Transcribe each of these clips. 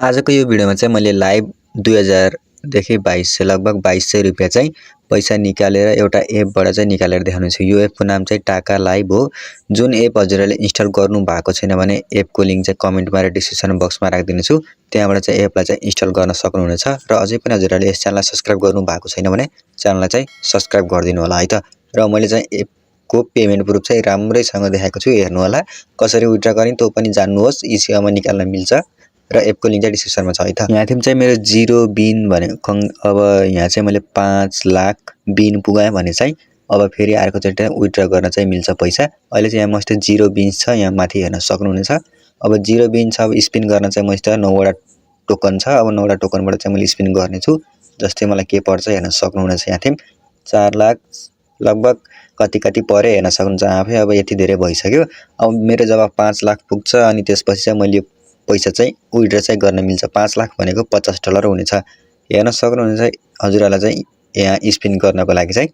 आजको यो भिडियोमा चाहिँ मैले लाइभ 2000 देखि 2200 लगभग 2200 रुपैयाँ चाहिँ पैसा निकालेर एउटा एपबाट चाहिँ निकालेर देखाउने छु। यो एपको नाम चाहिँ टाका लाइभ हो। जुन एप हजुरहरूले इन्स्टल गर्नु भएको छैन भने एपको लिंक चाहिँ कमेन्टमा र डिस्क्रिप्सन बक्समा राखिदिने छु। त्यहाँबाट चाहिँ एपलाई चाहिँ इन्स्टल गर्न सक्नुहुनेछ र अझै पनि हजुरहरूले यस च्यानललाई सब्स्क्राइब गर्नु भएको छैन भने च्यानललाई चाहिँ सब्स्क्राइब गरिदिनु होला है त। र मैले चाहिँ एपको पेमेन्ट प्रुफ चाहिँ राम्रैसँग देखाएको छु, हेर्नु होला। कसरी विथड्रा गर्ने त्यो पनि जान्नुहोस्, इजिली निकाल्न मिल्छ र एपको लिंक चाहिँ डिस्क्रिप्सनमा छ है त। यहाँ चाहिँ मेरो 0 बिन भने अब यहाँ चाहिँ मैले 5 लाख बिन पुगाएँ भने चाहिँ अब फेरि अर्कोचोटि विथड्रा गर्न चाहिँ मिल्छ पैसा। अहिले चाहिँ यहाँ मस्त 0 बिन्स छ, यहाँ माथि हेर्न सक्नुहुनेछ। अब 0 बिन छ। अब स्पिन गर्न चाहिँ मस्त 9 वटा टोकन छ। अब 9 वटा टोकनबाट चाहिँ मैले स्पिन गर्ने छु। जस्तै मलाई के पर्छ हेर्न सक्नुहुनेछ। यहाँ 4 लाख लगभग कति पर्यो हेर्न सक्नुहुन्छ आफै। अब यति धेरै भइसक्यो। अब मेरो जब 5 लाख पुग्छ अनि त्यसपछि चाहिँ मैले पैसा चाहिँ विथड्रा चाहिँ गर्न मिल्छ। 5 लाख भनेको $50 हुनेछ। हेर्न सक्नुहुनेछ। हजुरहरूलाई चाहिँ यहाँ स्पिन गर्नको लागि चाहिँ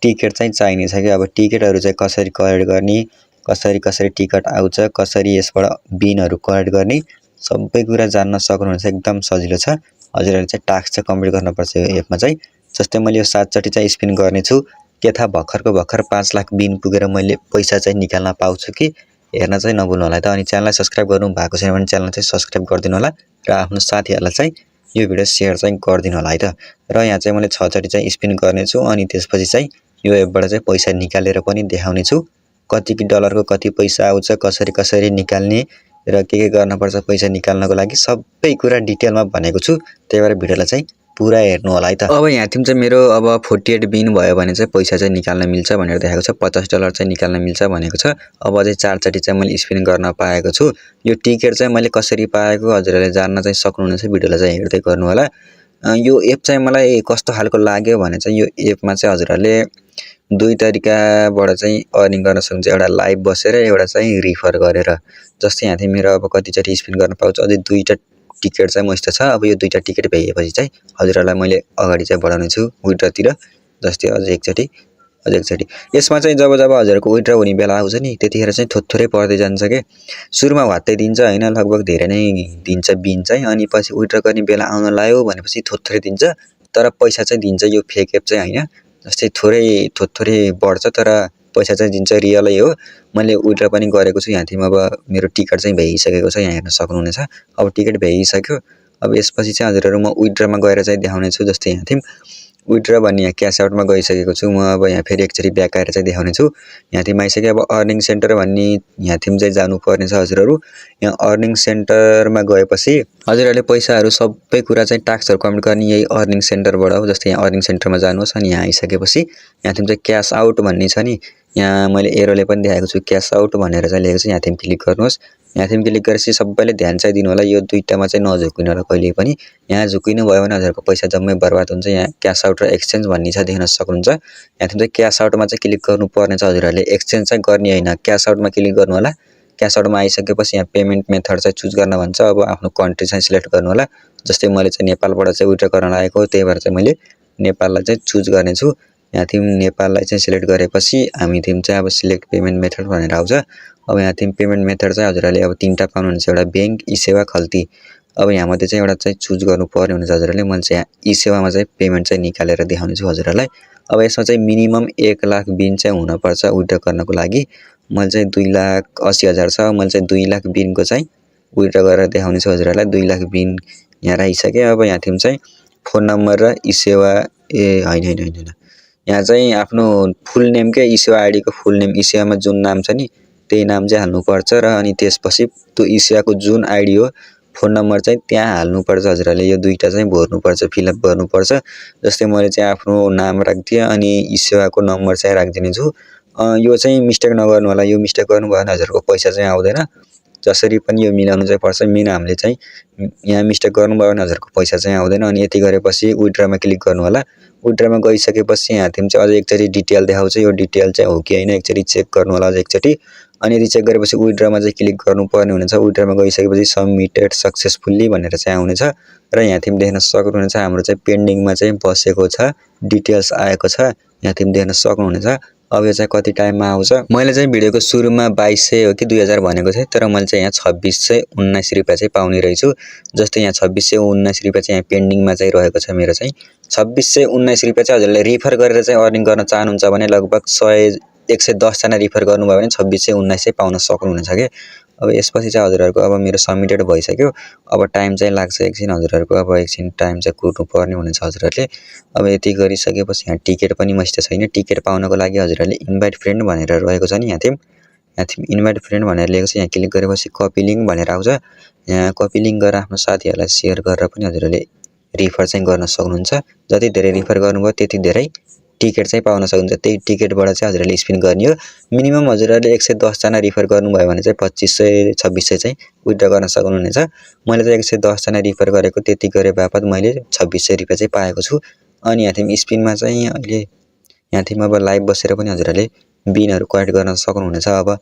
टिकट चाहिँ चाहिनेछ कि। अब टिकटहरु चाहिँ कसरी कलेक्ट गर्ने, कसरी टिकट आउँछ, कसरी यसबाट बिनहरु कलेक्ट गर्ने, सबै कुरा जान्न सक्नुहुनेछ। एकदम सजिलो छ। हजुरहरूले चाहिँ टास्क चाहिँ कम्प्लिट गर्नुपर्छ यो एपमा चाहिँ। जस्तै मैले यो 7 चोटि चाहिँ स्पिन गर्ने छु। के थाहा भर्खर 5 लाख बिन पुगेर मैले पैसा चाहिँ निकाल्न पाउँछु कि। हेर्न चाहिँ नभुल्नु होला त। अनि च्यानललाई सब्स्क्राइब गर्नु भएको छैन भने च्यानल चाहिँ सब्स्क्राइब गरिदिनु होला र आफ्नो साथीहरुलाई चाहिँ यो भिडियो शेयर चाहिँ गरिदिनु होला है त। र यहाँ चाहिँ मैले 6 चोटि चाहिँ स्पिन गर्ने छु अनि त्यसपछि चाहिँ यो एपबाट चाहिँ पैसा निकालेर पनि देखाउने छु। कति डलरको कति पैसा आउँछ, कसरी निकाल्ने र के गर्नुपर्छ पैसा निकाल्नको लागि सबै कुरा डिटेलमा भनेको छु। त्यही भएर भिडियोलाई चाहिँ पुरा हेर्नु होला है त। अब यहाँ चाहिँ मेरो अब 48 बिन भयो भने चाहिँ पैसा चाहिँ निकाल्न मिल्छ भनेर देखाएको छ। $50 चाहिँ निकाल्न मिल्छ भनेको छ। अब अझै 4 चोटि चाहिँ मैले स्पिन गर्न पाएको छु। यो टिकट चाहिँ मैले कसरी पाएको हजुरहरूले जान्न चाहिँ सक्नुहुनेछ। भिडियोलाई चाहिँ हेर्दै गर्नु होला। यो एप चाहिँ मलाई कस्तो खालको लाग्यो भने चाहिँ यो एपमा चाहिँ हजुरहरूले दुई तरिकाबाट चाहिँ अर्निङ गर्न सक्नुहुन्छ। एउटा लाइभ बसेर, एउटा चाहिँ रिफर गरेर। जस्तै यहाँ चाहिँ मेरो अब कति चोटि स्पिन गर्न पाउँछ। अझै 2टा टिकट चाहिँ मस्त छ। अब यो 2टा टिकट भएपछि चाहिँ हजुरहरूलाई मैले अगाडि चाहिँ बढाउने छु विथड्रातिर। जस्तै अझै एकचोटि यसमा चाहिँ जब हजुरको विथड्रा हुने बेला आउँछ नि त्यतिखेर चाहिँ थोरै पर्दै जान्छ के। सुरुमा वात्तै दिन्छ हैन, लगभग धेरै नै दिन्छ बिन चाहिँ। अनि पछि विथड्रा गर्ने बेला आउन लाग्यो भनेपछि थोरै दिन्छ, तर पैसा चाहिँ दिन्छ। यो फेक एप चाहिँ हैन। जस्तै थोरै बढ्छ तर पैसा चाहिँ दिन्छ, रियलै हो। मैले विथड्रा पनि गरेको छु। यहाँ अब मेरो टिकट चाहिँ भइसकेको छ, यहाँ हेर्न सक्नुहुनेछ। अब टिकट भइसक्यो। अब यसपछि चाहिँ हजुरहरु म विथड्रामा गएर चाहिँ देखाउने छु। जस्तै यहाँ विथड्रा भन्ने यहाँ क्याश आउटमा गइसकेको छु म। अब यहाँ फेरि एकचोटि ब्याक आएर चाहिँ देखाउने छु। यहाँ आइसक्यो। अब अर्निङ सेन्टर भन्ने यहाँ चाहिँ जानु पर्ने छ हजुरहरु। यहाँ अर्निङ सेन्टरमा गएपछि हजुरहरुले पैसाहरु सबै कुरा चाहिँ टास्कहरु कम्प्लिट गर्ने यही अर्निङ सेन्टरबाट हो। जस्तै यहाँ अर्निङ सेन्टरमा जानुहोस् अनि यहाँ आइसकेपछि यहाँ चाहिँ क्याश आउट भन्ने छ नि, यहाँ मैले एरोले पनि देखाएको छु क्याश आउट भनेर चाहिँ लेखेको छ। यहाँ क्लिक गर्नुहोस्। यहाँ क्लिक गरेपछि सबैले ध्यान चाहिँ दिनु होला। यो दुईटामा चाहिँ नझुकिनु होला कहिले पनि। यहाँ झुकिनु भयो भने हजुरको पैसा जम्मै बर्बाद हुन्छ। यहाँ क्याश आउट र एक्सचेन्ज भन्ने छ, देख्न सक्नुहुन्छ। यहाँ चाहिँ क्याश आउटमा चाहिँ क्लिक गर्नुपर्ने छ हजुरहरूले। एक्सचेन्ज चाहिँ गर्ने हैन, क्याश आउटमा क्लिक गर्नु होला। क्याश आउटमा आइसकेपछि यहाँ पेमेन्ट मेथड चाहिँ चुज गर्न भन्छ। अब आफ्नो कन्ट्री चाहिँ सिलेक्ट गर्नु होला। जस्तै मैले चाहिँ नेपालबाट चाहिँ विथड्रा गर्न लागेको, त्यही भएर चाहिँ मैले नेपाललाई चाहिँ चुज गर्ने छु। यहाँ नेपाललाई चाहिँ सिलेक्ट गरेपछि हामी चाहिँ अब सिलेक्ट पेमेन्ट मेथड भनेर आउँछ। अब यहाँ पेमेन्ट मेथड चाहिँ हजुरहरूले अब 3टा पाउनुहुन्छ। एउटा बैंक, ई सेवा, खल्ती। अब यहाँ मध्ये चाहिँ एउटा चाहिँ चुज गर्नुपर्ने हुन्छ हजुरहरूले। मैले चाहिँ यहाँ ई सेवामा चाहिँ पेमेन्ट चाहिँ निकालेर देखाउने छु हजुरहरूलाई। अब यसमा चाहिँ मिनिमम 1 लाख बिन चाहिँ हुनुपर्छ विथड्रा गर्नको लागि। मैले चाहिँ 2,80,000 छ। मैले चाहिँ 2 लाख बिनको चाहिँ विथड्रा गरेर देखाउने छु हजुरहरूलाई। 2 लाख बिन यहाँ राखिसके। अब यहाँ चाहिँ फोन नम्बर र ई सेवा हैन यहाँ चाहिँ आफ्नो फुल नेम के ई सेवा आईडी को फुल नेम, ई सेवामा जुन नाम छ नि त्यही नाम चाहिँ हाल्नुपर्छ। र अनि त्यसपछि त्यो ई सेवाको जुन आईडी हो फोन नम्बर चाहिँ त्यहाँ हाल्नुपर्छ हजुरहरूले। यो दुईटा चाहिँ भर्नुपर्छ, फिलअप गर्नुपर्छ। जस्तै मैले चाहिँ आफ्नो नाम राखिदिएँ अनि ई सेवाको नम्बर चाहिँ राखिदिने छु। यो चाहिँ मिस्टेक नगर्नु होला। यो मिस्टेक गर्नुभयो भने हजुरको पैसा चाहिँ आउँदैन। जसरी पनि यो मिलाउनु चाहिँ पर्छ। मेन हामीले चाहिँ यहाँ मिस्टेक गर्नुभयो भने हजुरको पैसा चाहिँ आउँदैन। अनि यति गरेपछि विथड्रामा क्लिक गर्नु होला। विथड्रामा गइसकेपछि यहाँ चाहिँ अझै एकचोटि डिटेल देखाउँछ। यो डिटेल चाहिँ हो कि हैन एकचोटि चेक गर्नु होला अझै एकचोटि। अनि यदि चेक गरेपछि विथड्रामा चाहिँ क्लिक गर्नुपर्ने हुनेछ। विथड्रामा गइसकेपछि सबमिटेड सक्सेसफुल्ली भनेर चाहिँ आउनेछ। र यहाँ देख्न सक्नुहुनेछ हाम्रो चाहिँ पेन्डिङमा चाहिँ बसेको छ, डिटेल्स आएको छ। यहाँ देख्न सक्नुहुनेछ। अब यो चाहिँ कति टाइममा आउँछ। मैले चाहिँ भिडियोको सुरुमा 2200 हो कि 2000 भनेको थिएँ, तर मैले चाहिँ यहाँ 2619 रुपैयाँ चाहिँ पाउने रहेछु। जस्तै यहाँ 2619 रुपैयाँ चाहिँ यहाँ पेन्डिङमा चाहिँ रहेको छ मेरो चाहिँ। 2619 रुपैयाँ चाहिँ हजुरले रिफर गरेर चाहिँ अर्निङ गर्न चाहनुहुन्छ भने लगभग 110 जना रिफर गर्नुभयो भने 2619 चाहिँ पाउन सक्नुहुनेछ के। अब यसपछि चाहिँ हजुरहरूको अब मेरो सबमिटेड भइसक्यो। अब टाइम चाहिँ लाग्छ एकछिन हजुरहरूको, अब एकछिन टाइम चाहिँ कुर्नु पर्ने हुनेछ हजुरहरूले। अब यति गरिसकेपछि यहाँ टिकट पनि मसित छैन। टिकट पाउनको लागि हजुरहरूले इन्भाइट फ्रेन्ड भनेर रहेको छ नि, यहाँ इन्भाइट फ्रेन्ड भनेर लेखेको छ। यहाँ क्लिक गरेपछि कपी लिङ्क भनेर आउँछ। यहाँ कपी लिङ्क गरेर आफ्नो साथीहरूलाई सेयर गरेर पनि हजुरहरूले रिफर चाहिँ गर्न सक्नुहुन्छ। जति धेरै रिफर गर्नुभयो त्यति धेरै टिकट चाहिँ पाउन सक्नुहुन्छ। त्यही टिकटबाट चाहिँ हजुरहरूले स्पिन गर्ने हो। मिनिमम हजुरहरूले 110 जना रिफर गर्नुभयो भने चाहिँ 2500 2600 चाहिँ विथड्र गर्न सक्नुहुनेछ। मैले चाहिँ 110 जना रिफर गरेको, त्यति गरे बापत मैले 2600 रुपैयाँ चाहिँ पाएको छु। अनि यहाँ स्पिनमा चाहिँ अहिले यहाँ अब लाइभ बसेर पनि हजुरहरूले बिनहरू कलेक्ट गर्न सक्नुहुनेछ। अब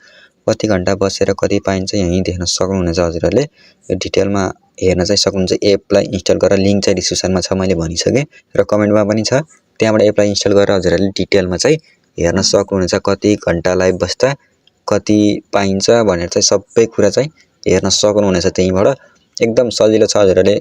कति घन्टा बसेर कति पाइन्छ यहीँ देख्न सक्नुहुनेछ हजुरहरूले। यो डिटेलमा हेर्न चाहिँ सक्नुहुन्छ। एपलाई इन्स्टल गरेर लिङ्क चाहिँ डिस्क्रिप्सनमा छ, मैले भनिसकेँ, र कमेन्टमा पनि छ। त्यहाँबाट एपलाई इन्स्टल गरेर हजुरहरूले डिटेलमा चाहिँ हेर्न सक्नुहुनेछ। कति घन्टा लाइभ बस्दा कति पाइन्छ भनेर चाहिँ सबै कुरा चाहिँ हेर्न सक्नुहुनेछ। त्यहीँबाट एकदम सजिलो छ। हजुरहरूले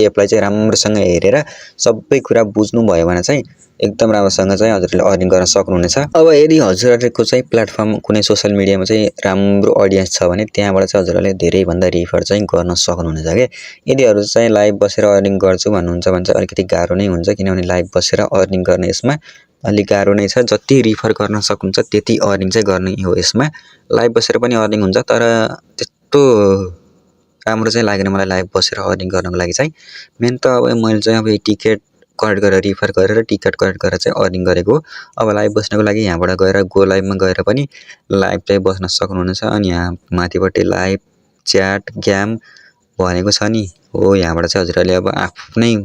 एपलाई चाहिँ राम्रोसँग हेरेर सबै कुरा बुझ्नुभयो भने चाहिँ एकदम राम्रोसँग चाहिँ हजुरहरूले अर्निङ गर्न सक्नुहुनेछ। अब यदि हजुरहरूको चाहिँ प्लेटफर्म कुनै सोसल मिडियामा चाहिँ राम्रो अडियन्स छ भने त्यहाँबाट चाहिँ हजुरहरूले धेरैभन्दा रिफर चाहिँ गर्न सक्नुहुनेछ के। यदि चाहिँ लाइभ बसेर अर्निङ गर्छु भन्नुहुन्छ भने चाहिँ अलिकति गाह्रो नै हुन्छ, किनभने लाइभ बसेर अर्निङ गर्ने यसमा अलिक गाह्रो नै छ। जति रिफर गर्न सक्नुहुन्छ त्यति अर्निङ चाहिँ गर्ने हो यसमा। लाइभ बसेर पनि अर्निङ हुन्छ, तर त्यस्तो राम्रो चाहिँ लागेन मलाई लाइभ बसेर अर्निङ गर्नको लागि चाहिँ। मेन त अब मैले चाहिँ अब टिकट कलेक्ट गरेर रिफर गरेर टिकट कलेक्ट गरेर चाहिँ अर्निङ गरेको। अब लाइभ बस्नको लागि यहाँबाट गएर गो लाइभमा गएर पनि लाइभ चाहिँ बस्न सक्नुहुनेछ। अनि यहाँ माथिपट्टि लाइभ च्याट गेम भनेको छ नि हो, यहाँबाट चाहिँ हजुरहरूले अब आफ्नै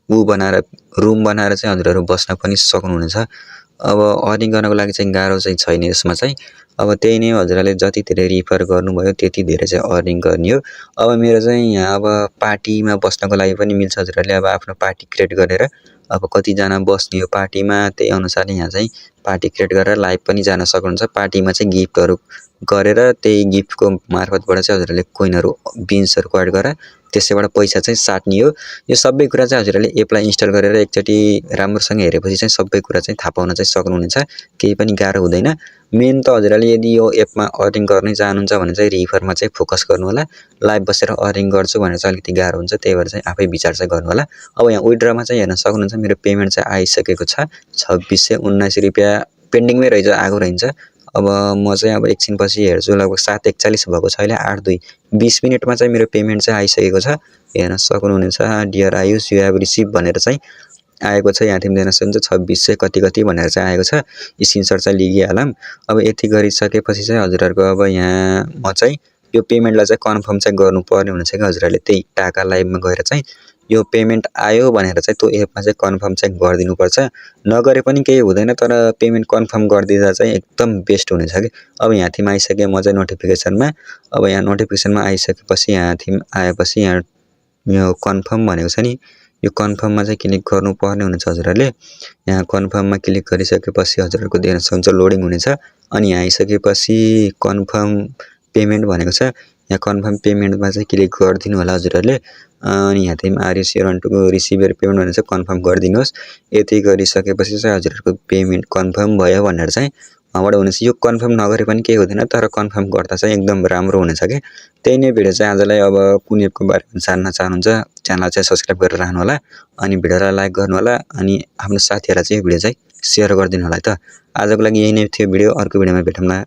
बनाएर रुम बनाएर चाहिँ हजुरहरू बस्न पनि सक्नुहुनेछ। अब अर्निङ गर्नको लागि चाहिँ गाह्रो चाहिँ छैन यसमा चाहिँ। अब त्यही नै हजुरहरूले जति धेरै रिफर गर्नुभयो त्यति धेरै चाहिँ अर्निङ गर्ने हो। अब मेरो चाहिँ यहाँ अब पार्टीमा बस्नको लागि पनि मिल्छ। हजुरहरूले अब आफ्नो पार्टी क्रिएट गरेर अब कतिजना बस्ने हो पार्टीमा, त्यही अनुसारले यहाँ चाहिँ पार्टी क्रिएट गरेर लाइभ पनि जान सक्नुहुन्छ। पार्टीमा चाहिँ गिफ्टहरू गरेर त्यही गिफ्टको मार्फतबाट चाहिँ हजुरहरूले कोइनहरू बिन्सहरू कलेक्ट गरेर त्यसैबाट पैसा चाहिँ साट्ने हो। यो सबै कुरा चाहिँ हजुरहरूले एपलाई इन्स्टल गरेर एकचोटि राम्रोसँग हेरेपछि चाहिँ सबै कुरा चाहिँ थाहा पाउन चाहिँ सक्नुहुनेछ। केही पनि गाह्रो हुँदैन। मेन त हजुरहरूले यदि यो एपमा अर्निङ गर्नै चाहनुहुन्छ भने चाहिँ रिफरमा चाहिँ फोकस गर्नु होला। लाइभ बसेर अर्निङ गर्छु भनेर चाहिँ अलिकति गाह्रो हुन्छ, त्यही भएर चाहिँ आफै विचार चाहिँ गर्नु होला। अब यहाँ विथड्रमा चाहिँ हेर्न सक्नुहुन्छ मेरो पेमेन्ट चाहिँ आइसकेको छ। 2619 रुपैयाँ पेन्डिङमै रहेछ, आएको रहन्छ। अब म चाहिँ अब एकछिनपछि हेर्छु, लगभग 7:41 भएको छ अहिले। 8:02 20 मिनटमा चाहिँ मेरो पेमेन्ट चाहिँ आइसकेको छ। हेर्न सक्नुहुनेछ। Dear Ayush you have receive भनेर चाहिँ आएको छ। यहाँ देख्न सक्नुहुन्छ 2600 कति भनेर चाहिँ आएको छ। स्क्रिनसट चाहिँ लिइहालौँ। अब यति गरिसकेपछि चाहिँ हजुरहरूको अब यहाँ म चाहिँ यो पेमेन्टलाई चाहिँ कन्फर्म चाहिँ गर्नुपर्ने हुनेछ कि हजुरहरूले त्यही टाका लाइभमा गएर चाहिँ यो पेमेन्ट आयो भनेर चाहिँ त्यो एपमा चाहिँ कन्फर्म चाहिँ गरिदिनुपर्छ। नगरे पनि केही हुँदैन, तर पेमेन्ट कन्फर्म गरिदिँदा चाहिँ एकदम बेस्ट हुनेछ कि। अब यहाँ आइसकेँ म चाहिँ नोटिफिकेसनमा। अब यहाँ नोटिफिकेसनमा आइसकेपछि यहाँ आएपछि यहाँ यो कन्फर्म भनेको छ नि, यो कन्फर्ममा चाहिँ क्लिक गर्नुपर्ने हुनेछ हजुरहरूले। यहाँ कन्फर्ममा क्लिक गरिसकेपछि हजुरहरूको देख्न सक्नुहुन्छ लोडिङ हुनेछ। अनि यहाँ आइसकेपछि कन्फर्म पेमेन्ट भनेको छ, यहाँ कन्फर्म पेमेन्टमा चाहिँ क्लिक गरिदिनु होला हजुरहरूले। अनि यहाँ are you sure on to receive your payment भनेर चाहिँ कन्फर्म गरिदिनुहोस्। यति गरिसकेपछि चाहिँ हजुरहरूको पेमेन्ट कन्फर्म भयो भनेर चाहिँ वहाँबाट हुनेछ। यो कन्फर्म नगरे पनि केही हुँदैन, तर कन्फर्म गर्दा चाहिँ एकदम राम्रो हुनेछ कि। त्यही नै भिडियो चाहिँ आजलाई। अब कुन एपको बारेमा जान्न चाहनुहुन्छ च्यानल चाहिँ सब्सक्राइब गरेर राख्नु होला, अनि भिडियोलाई लाइक गर्नु होला, अनि आफ्नो साथीहरूलाई चाहिँ यो भिडियो चाहिँ सेयर गरिदिनु होला है त। आजको लागि यही नै थियो भिडियो। अर्को भिडियोमा भेटौँला।